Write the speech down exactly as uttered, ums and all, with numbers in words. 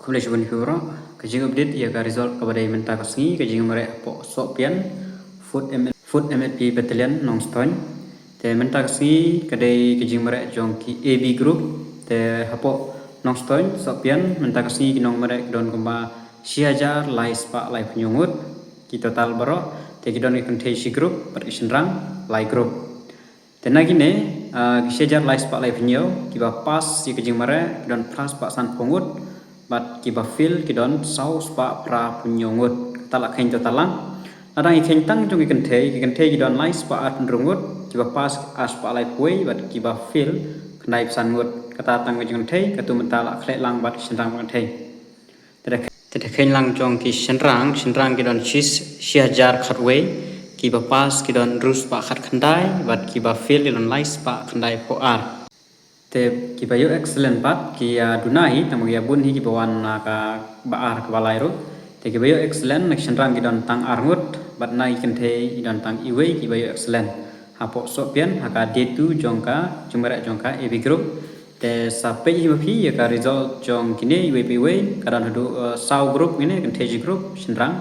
Khublei shibun ïa phi baroh. Ka jingupdate ïa ka result kaba dei mynta ka sngi, ka jingmareh hapoh Sohpian, Fourth M L, Fourth M L P Battalion, Nongstoiñ. Te mynta ka sngi ka dei ka jingmareh jong ki A B group. Te hapoh Nongstoiñ, Sohpian, mynta ka sngi ki nongmareh ki don kumba shi hajar lai spah laiphew hynñiew ngut. Ki total baroh, te ki don ki kynthei shi group, bad ki shynrang lai group. Te na kine, ah, ki shi hajar lai spah laiphew hynñiew, kiba pass ïa ka jingmareh, ki don phra spah sanphew ngut, bad kiba fail ki don saw spah phraphew hynñiew ngut. Kata la kheiñ total lang. Lada ngi kheiñ tang jong ki kynthei, ki kynthei ki don lai spah arphew hynriew ngut, kiba pass ar spah laiphew wei, bad kiba fail khyndai phew san ngut. Kata tang ka jong ki kynthei, katto mynta la khleh lang bad ki shynrang bad kynthei. Te da, te da kheiñ lang jong ki shynrang, shynrang ki don shi, shi hajar khatwei, kiba pass ki don hynriew spah khatkhyndai, bad kiba fail ki don lai spah khyndaiphew ar. Te kiba ïoh excellent pat ki ïa duna hi, tang ba ki ïa bun hi kiba wan na kaba ar kaba lai ruh. Te kiba ïoh excellent na ki shynrang ki don tang ar ngut, bad na ki kynthei ki don tang iwei kiba ïoh excellent. Hapoh Sohpian, ha ka day two jong ka jingmareh jong ka A B group. Te sa peit hi ma phi ïa ka result jong kine iwei pa iwei, ka don haduh, eh, saw group kine, kynthei shi group, shynrang.